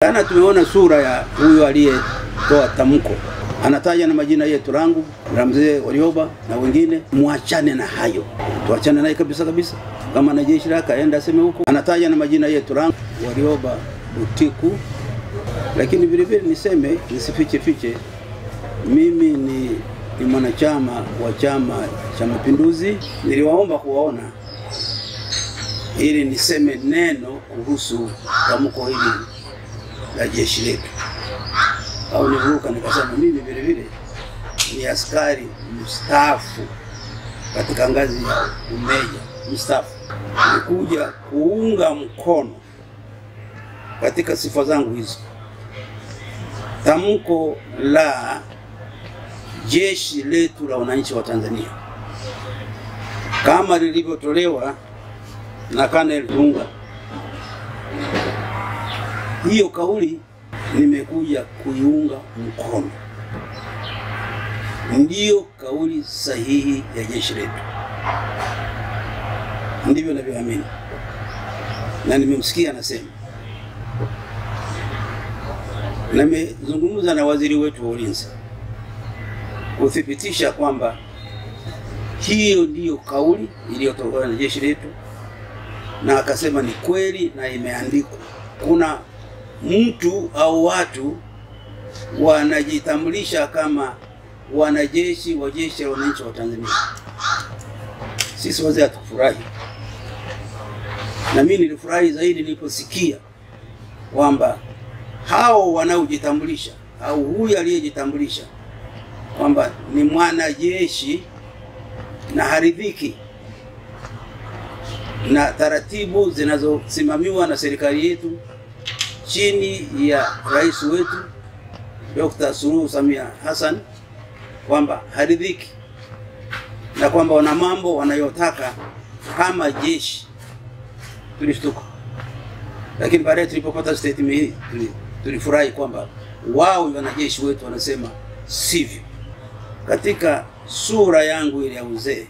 Jana tumeona sura ya huyo aliyetoa tamko. Anataja na majina yetu, langu, la mzee Warioba na wengine. Muachane na hayo. Tuachane naye kabisa kabisa. Kama na jeshi lake aenda aseme huko. Anataja na majina yetu, langu, Warioba Butiku. Lakini vile vile niseme, nisifiche fiche, mimi ni mwanachama wa Chama cha Mapinduzi. Niliwaomba kuwaona ili niseme neno kuhusu tamko hili la jeshi letu. Au nivuka nikasema mimi vile vile ni askari mstaafu katika ngazi ya umeja mstaafu. Nikuja kuunga mkono katika sifa zangu hizo tamko la jeshi letu la wananchi wa Tanzania kama lilivyotolewa na Kanali Dunga. Hiyo kauli nimekuja kuiunga mkono. Ndiyo kauli sahihi ya jeshi letu. Ndivyo ninavyoamini. Na nimemsikia anasema. Nimezungumza na waziri wetu wa ulinzi kuthibitisha kwamba hiyo ndiyo kauli iliyotolewa na jeshi letu, na akasema ni kweli na imeandikwa. Kuna mtu au watu wanajitambulisha kama wanajeshi wa jeshi la wananchi wa Tanzania. Sisi wazee hatukufurahi. Na mimi nilifurahi zaidi niliposikia kwamba hao wanaojitambulisha au huyu aliyejitambulisha kwamba ni mwanajeshi na haridhiki na taratibu zinazosimamiwa na serikali yetu chini ya rais wetu Dr. Suluhu Samia Hassan, kwamba haridhiki na kwamba wana mambo wanayotaka kama jeshi. Tulishtuka. Lakini baadaye tulipopata statement hii tulifurahi kwamba wao wanajeshi wetu wanasema sivyo. Katika sura yangu ile ya uzee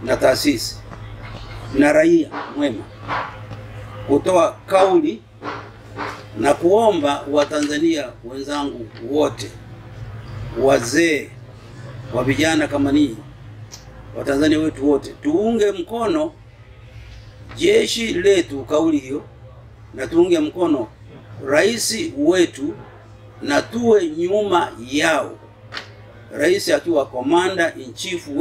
na taasisi na raia mwema, kutoa kauli na kuomba Watanzania wenzangu wote, wazee, wa vijana kama ninyi, Watanzania wetu wote, tuunge mkono jeshi letu, kauli hiyo, na tuunge mkono rais wetu na tuwe nyuma yao. Rais akiwa commander in chief wetu.